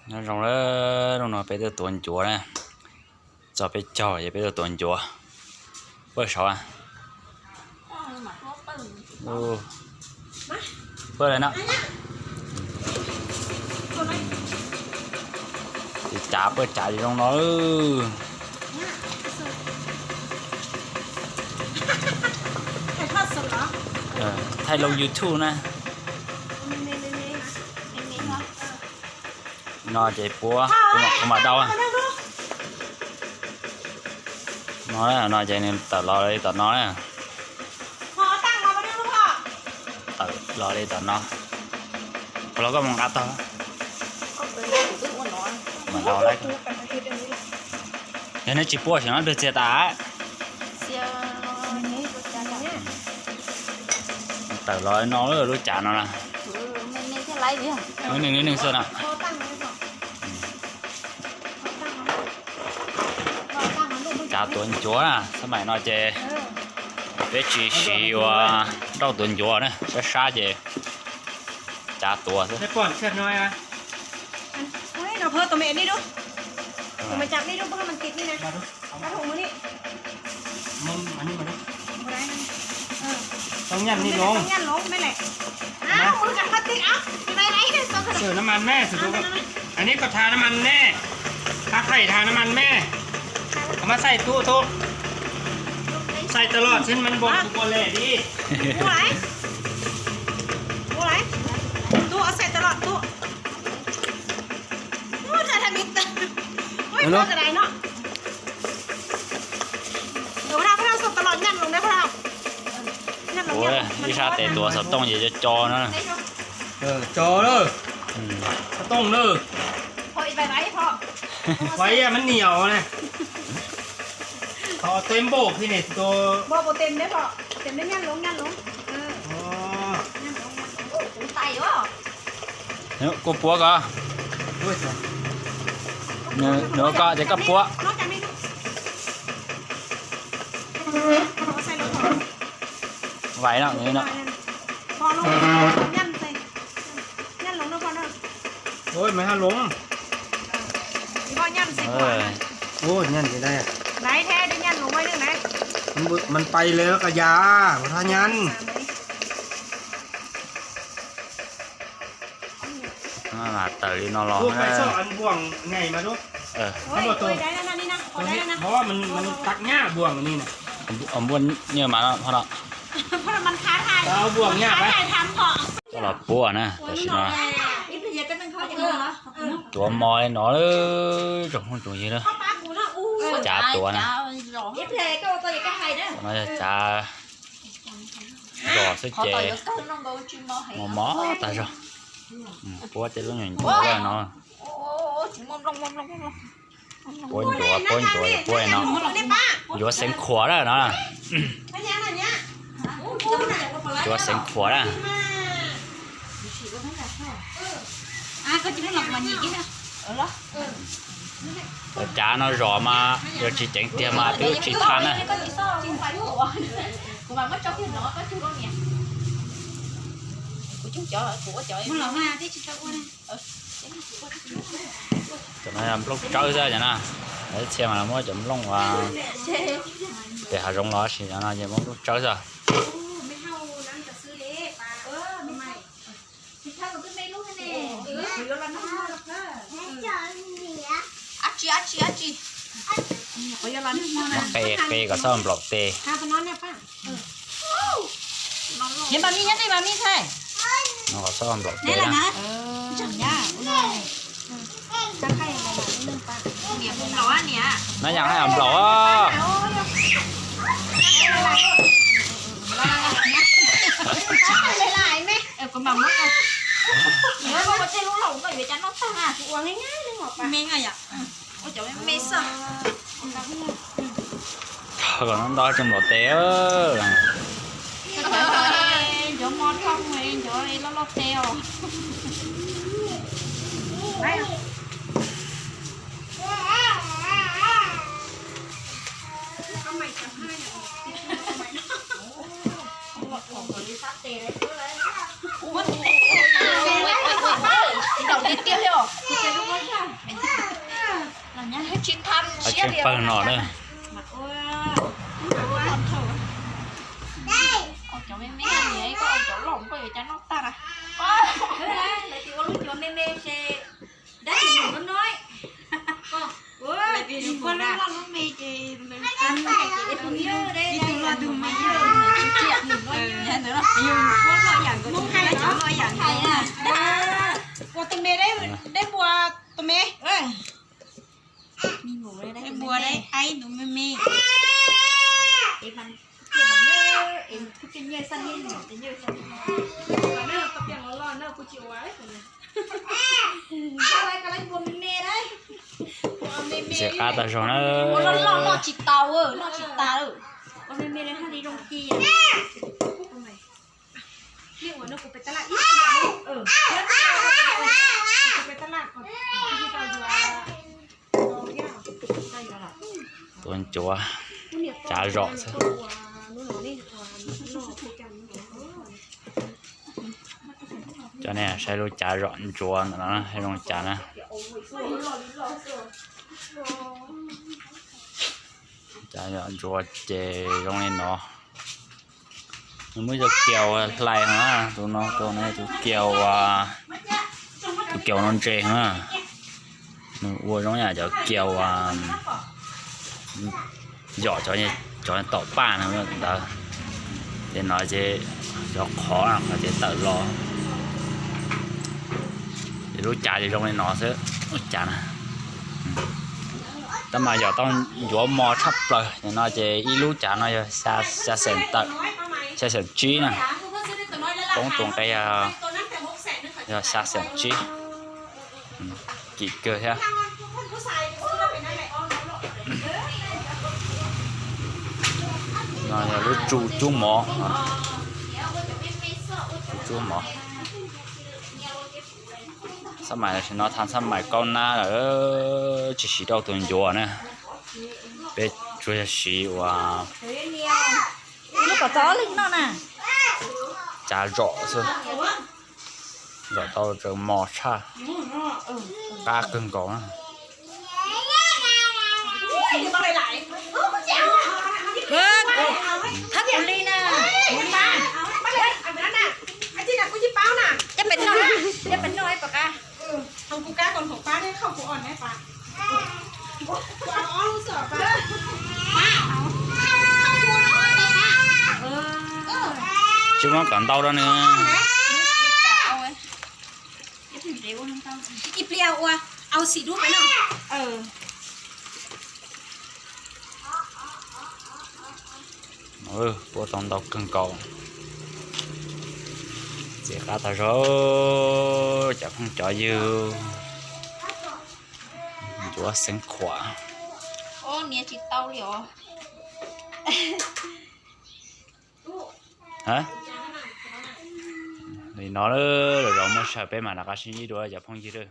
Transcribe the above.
Nyob zoo na, hnub no peb tuaj tuav ncuav na, txog peb caug ces peb tuaj tuav ncuav. Puab saud, puab le no, cav puab cav zoo no. Thaij lub YouTube na. No ces puab kuv mam dau. No, no ces nws tawm los li tom no na. Tawm los li tom no. Qhov los koj mus nqa tog. Yog nej tsis puab sim no dwg txiag tas. Tawm los no lub cav no na. Neeg neeg xwb na. Cav tuav ncuav na, xab maim no ces peb tsis siv ua nrauj tuav ncuav na, sab sab ces cav tuav xwb. Tau nyaj ni loo. Sửaน้ำมันแม่ sửaตัว อันนี้ก็ทาน้ำมันแม่ ทาไข่ทาน้ำมันแม่ เอามาใส่ตู้ตู้ ใส่ตลอดเช่นมันบอกกูก่อนแหละดิ Ua, thaij thaij me, ua, thaij thaij me, ua, thaij thaij me no. Ua, ib sab tes tuav xov tooj ces co co no. Co lawm. Xov tooj lawm. Qhov ib, mas nias na. Qhov tej npaum khi ne tus. Kuv puab ko. Nws ua ko ces koj puab. Vais no, no. Ôi, mày ha lúng. Ôi, nhăn gì đây à? Đấy, thế đi nhăn lúng với nước đấy. Mình, mình tay lên nó cà già, mà tha nhăn. Tawm li no los. Ôi, cái sọ ăn buồng này mà đúng. Ôi, ôi, đấy, đấy, đấy, đấy. Ủa, mình, mình tặc nhá, buồng này nè. Npuaj nyiaj mas no, ho no. Tau buồng nhá, phải. Coj los puab na, tam sim no. Tuav mos li no, tsoom phooj tsoom ywg na. Cav tuav na. No yog cav zos xwb ces mos mos tag zog. Puab tej lub nyuam ncuav no. Puab ncuav, puab ncuav, puab no. Ncuav xeev khuam na no. Ncuav xeev khuam na. Ua cav no zos mas yog tsis ceev tiag mas twb tsis thaj na. Cov no yog nplooj tsawb xwb cov no. Lawv txhia mas muab cov nplooj uas pem hav zoov los sis cov no ces muab nplooj tsawb xwb. Qe qe kom txhob nplaum tes. No kom txhob nplaum tes na. Nab yam haj nplaum. Kom no nto tsis nplaum tes. Cov mos thooj cov loj loj tes os. Nplaum tiag tiag li os. Pawg no na. Ua tus me deb npua tus me. Npua deb aib tus me me. Ntxim qab tag zog na. Noj tsis tau, noj tsis tas. Tua ncuav, cav zom xwb. Cov nej saib lub cav zom ncuav ntawm no, zoo li cas na. Cav zom ncuav ces zoo li no. Nws muab cov kiaus hlais na, tus no tus no tus kiaus, tus kiaus no ntse na. Nws ua zoo yam cov kiaus yom, cov tom paj no ntawd. Ces no ces cov qhov no qhov ces tawm los. Ces lub cav ces zoo li no xwb, lub cav na. Tab mas yog tau ncuav mos tshaj plaws no ces ib lub cav no yog xya xees tawm, xya xees tsib na. Poob tus nqe yog xya xees tsib. Kim kawg thiab. No yog lub tsu cub mov, tsu cub mov. Xab mais tam sim no thav xab mais kaub nab lawm, tsis siv rau tus ncuav na. Peb tsuas yog siv ua, kom txog ob leeg noj na. Cav zom xwb, zom tau tsaws mos tshaj, qab kawg nkaus na. Thab kuv li na. Coj pem noj, coj pem noj pom qab. Tsis muab kom ntau rau nws. Ib pliag ua au xim dub pem no. Puab tau ntau kawg nkaus. Ntxim qab tag zog, cov phooj cov ywg. Ncuav xeev khuam. Nias tsis tau li os. Li no lawm, zov muab saib peb mam rov qab sib ntsib dua cov phooj ywg.